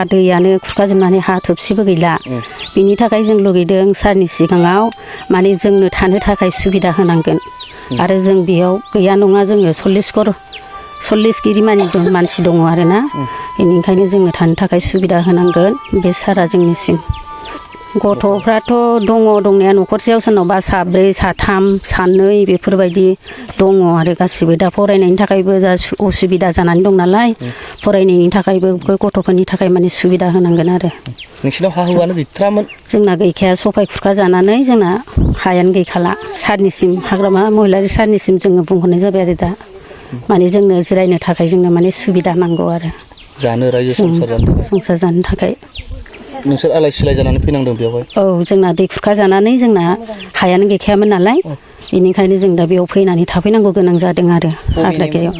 दैयानो खुरखाजोबनानै हा थोबसेबो गैला बिनि थाखाय जों लुगैदों सारनि सिगाङाव माने जोंनो थानो थाखाय सुबिदा होनांगोन आरो जों बेयाव गैया नङा जोङो 40 गिरि मानसि दङ आरोना बेनिखायनो जोंनो थानो थाखाय सुबिदा होनांगोन बे सारा जोंनिसिम गथ'फ्राथ' दङ दंनाया न'खरसेयाव सोरनावबा साब्रै साथाम सानै बेफोरबायदि दङ आरो गासिबो दा फरायनायनि थाखायबो दा उसुबिदा जानानै दं नालाय फरायनायनि थाखायबो गथ'फोरनि थाखाय माने सुबिदा होनांगोन आरो नोंसिनाव हा हुआनो गैथारामोन जोंना गैखाया सफाय खुरखा जानानै जोंना हायानो गैखाला सारनिसिम हाग्रामा महिलारि सारनिसिम जोङो बुंहरनाय जाबाय आरो दा माने जोंनो जिरायनो थाखाय जोंनो माने सुबिदा नांगौ आरो जानो रायजो संसार जानो थाखाय नोंसोर आलाय सिलाय जानानै फैनांदों बेवहाय औ जोंना दै खुरखा जानानै जोंना हायानो गैखायामोन नालाय बेनिखायनो जों दा बेयाव फैनानै थाफैनांगौ गोनां जादों आरो हाग्रागायाव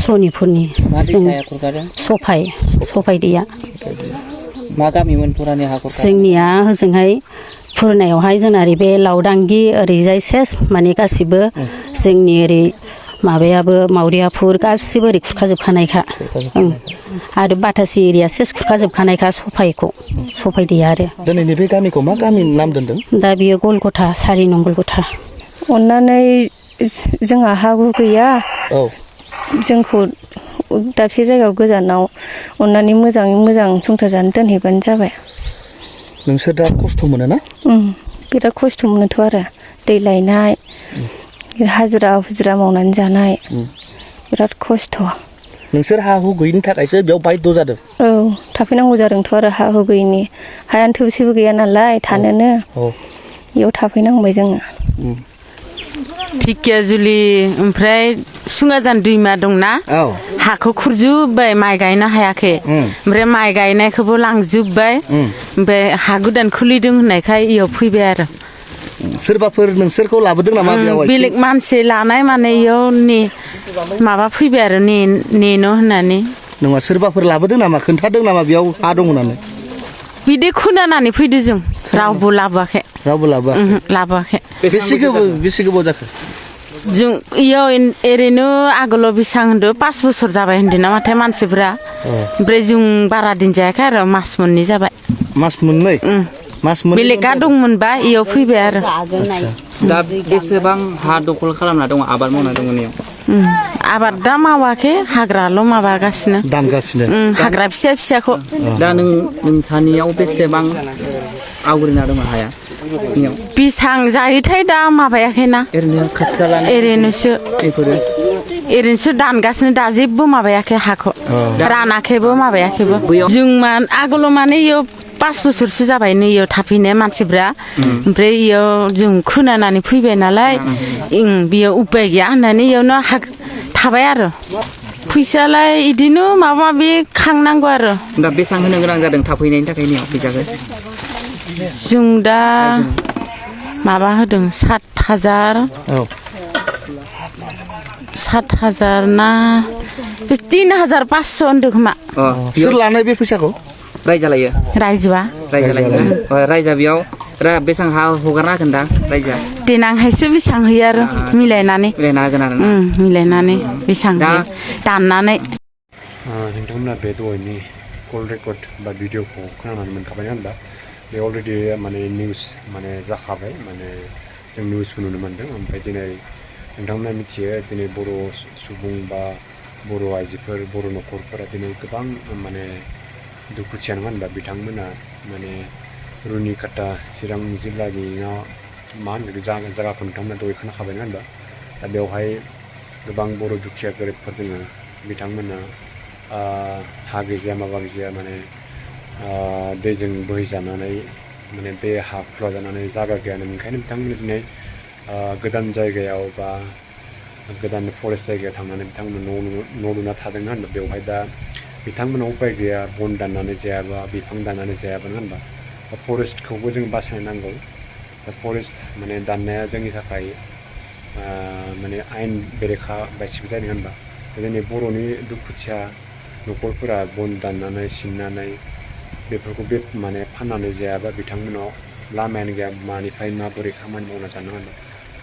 सनिपुरनि सफाय दैया मा गामिमोन पुरानि हाखर जोंनिया होजोंहाय पुरनायावहाय जोंना ओरै बे लावदांगि ओरैजाय सेस माने गासिबो जोंनि ओरै माबायाबो मावरियाफुर गासिबो ओरै खुरखाजोबखानायखा आरो बाटासि एरिया सेस खुरखाजोबखानायखा सफाय दैया आरो दिनैनि बे गामिखौ मा गामि नाम दोनदों दा बियो गलगथा 4 नं गलगथा अननानै जोंहा हा हु गैया औ जोंखौ दाबसे जायगायाव गोजानाव अननानै मोजाङै मोजां संसार जानो दोनहैबानो जाबाय नोंसोर दा खस्थ' मोनो ना बिराद खस्थ' मोनोथ' आरो दै लायनाय हाजिरा हुजिरा मावनानै जानाय बिराद खस्थ' नोंसोर हा हु गैयिनि थाखायसो बेयाव बायद' जादों औ थाफैनांगौ जादोंथ' आरो हा हु गैयिनि हायानो थोबसेबो गैया नालाय थानोनो बेयाव थाफैनांबाय जोङो धिकियाजुलि ओमफ्राय सुङाजान दैमा दंना हाखौ खुरजुबबाय माइ गायनो हायाखै ओमफ्राय माइ गायनायखौबो लांजोबबाय ओमफ्राय हा गोदान खुलिदों होननायखाय इयाव फैबाय आरो सोरबाफोर नोंसोरखौ लाबोदों नामा बेयाव बेलेग मानसि लानाय माने इयाव माबा फैबाय आरो नेनो होननानै नङा सोरबाफोर लाबोदों नामा खोन्थादों नामा बेयाव हा दङ होननानै बिदि खोनानानै फैदो जों रावबो लाबोआखै लाबोआखै बेसे गोबाव जाखो जों इयाव ओरैनो आगोलाव बेसेबां होनदो 5 बोसोर जाबाय होनदों नामाथाय मानसिफोरा ओमफ्राय जों बारा दिन जायाखै आरो मास मोननै जाबाय मास मोननै बेलेगा दंमोनबा इयाव फैबाय आरो दा बेसेबां हा दखल खालामना दङ आबाद मावना दङ इयाव आबाद दा मावाखै हाग्राल' माबागासिनो दानगासिनो हाग्रा फिसाखौ दा नोंसानियाव बेसेबां आवग्रिना दङ हाया बेसां जायोथाय दा माबायाखैना ओरैनो खाथि खाला ओरैनोसो दानगासिनो दा जेबो माबायाखै हाखौ रानाखैबो माबायाखैबो जों आगोलाव माने इयाव 5 बोसोरसो जाबाय नै इयाव थाफैनाय मानसिफ्रा ओमफ्राय इयाव जों खोनानानै फैबाय नालाय बेयाव उपाय गैया होननानै इयावनो थाबाय आरो फैसालाय इदिनो माबा माबि खांनांगौ आरो दा बेसेबां होनो गोनां जादों थाफैनायनि थाखाय फैसाखौ जों दा माबा होदों 7,000 ना 3,500 होनदों खोमा सोर लानाय बे फैसाखौ रायजा लायो रायजोआ बेयाव बेसेबां हा हगारना होगोन दा रायजोआ देनांहायसो बेसेबां होयो आरो मिलायनानै होगोन आरो मिलायनानै बेसेबां होयो दाननानै नोंथांमोना बे दहायनि कल रेकर्ड बा भिडिअखौ खोनानानै मोनखाबाय होनबा बे अलरेडि माने निउस माने जाखाबाय माने जों निउसबो नुनो मोन्दों ओमफ्राय दिनै नोंथांमोना मिथियो दिनै बर' सुबुं बा बर' आइजोफोर बर' न'खरफोरा दिनै गोबां माने दुखुथिया नङा होनबा बिथांमोना माने रुनिकाटा चिरां जिल्लानि मा होनो जायगाखौ नोंथांमोना दहाय खोनाखाबाय नङा होनबा दा बेवहाय गोबां बर' दुखिया गोरिबफोर दङ बिथांमोना हा गैजाया माबा गैजाया माने दैजों बोहैजानानै माने बे हा खुरखाजानानै जायगा गैयानो ओंखायनो बिथांमोना दिनै गोदान जायगायाव बा गोदान फरेस्ट जायगायाव थांनानै बिथांमोना न' लुना थादों होनबा बेवहाय दा बिथांमोनाव उपाय गैया बन दाननानै जायाबा बिफां दाननानै जायाबा होनबा दा फरेस्टखौबो जों बासायनो नांगौ दा फरेस्ट माने दाननाया जोंनि थाखाय माने आयेन बेरेखा बायदिबो जादों होनबा जोंनि बर'नि दुखुथिया न'खरफोरा बन दाननानै सिननानै बेफोरखौ माने फाननानै जायाबा बिथांमोनाव लामायानो गैया मानिफ्राय माबोरै खामानि मावना जानो होनबा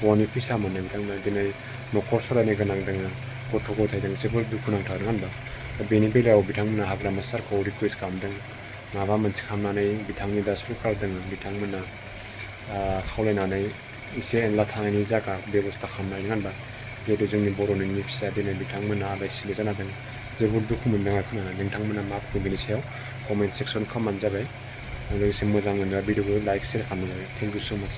बहानि फैसा मोनो बिथांमोना दिनै न'खर सालायनो गोनां दङ गथ' गथायजों जोबोर दुखुनांथाव होनबा बेनि बेलायाव बिथांमोना हाग्रामा सारखौ रिकुवेस्ट खालामदों माबा मोनसे खालामनानै बिथांनि दा सरकार दङ बिथांमोना खावलायनानै एसे एनला थानायनि जायगा बेब'स्था खालामनाय नङा होनबा जिहेतु जोंनि बर'नि फिसा दिनै बिथांमोना आलाय सिलाय जाना दं जोबोद दुखु मोनदों आरो खोनानानै नोंथांमोना मा बुङो बेनि सायाव कमेन्ट सेक्सन खालामबानो जाबाय लोगोसे मोजां मोनोबा भिडिअखौ लाइक शेयार खालामनो जाबाय थेंक इउ स' माच